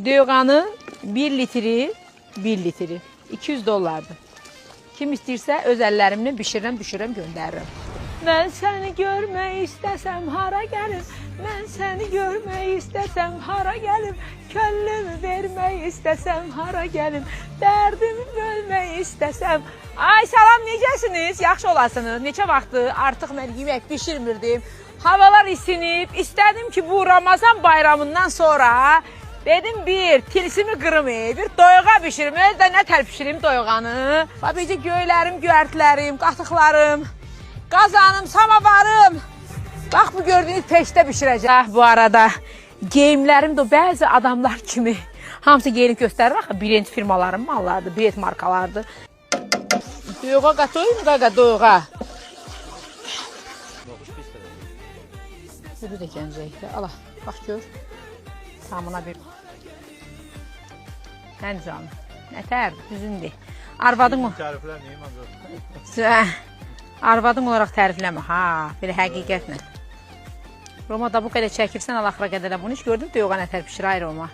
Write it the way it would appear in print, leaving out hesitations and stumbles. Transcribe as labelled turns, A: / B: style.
A: Döyğanın 1 litri, 1 litri 200 dollardır. Kim istəyirsə öz əllərimlə bişirirəm, düşürəm, göndərirəm. Mən səni görmək istəsəm hara gəlim? Mən səni görmək istəsəm hara gəlim? Könlümü vermək istəsəm hara gəlim? Dərdimi bölmək istəsəm. Ay salam, necəsiniz? Yaxşı olasınız. Neçə vaxtdır artıq mən yemək bişirmirdim. Havalar isinib. İstədim ki bu Ramazan bayramından sonra dedim bir tilsimi qırım, bir doyğa bişirim. Özü də nə tər bişirim doyğanı. Bax necə göylərim, göyərtilərim, qatıqlarım, qazanım, samavarım. Bax bu gördüyünüz peşdə bişirəcək. Bu arada geyimlərim də bəzi adamlar kimi hamısı geyinib göstərir axı brend firmaların mallarıdır, brend markalardır. Doyğa qatoyum qaqa doyğa. Bu da gəncəkdir. Ala, bax gör. Tamına bir. Sən canım. Nətər, düzündür. Arvadın o.
B: Tərifləməyim ancaq.
A: Arvadın olaraq tərifləmə ha, belə həqiqətlə. Roma da bu qədər çəkirsən, al axıra qədər də bunu heç gördüm, döyüğa nətər pişir, ay Roma.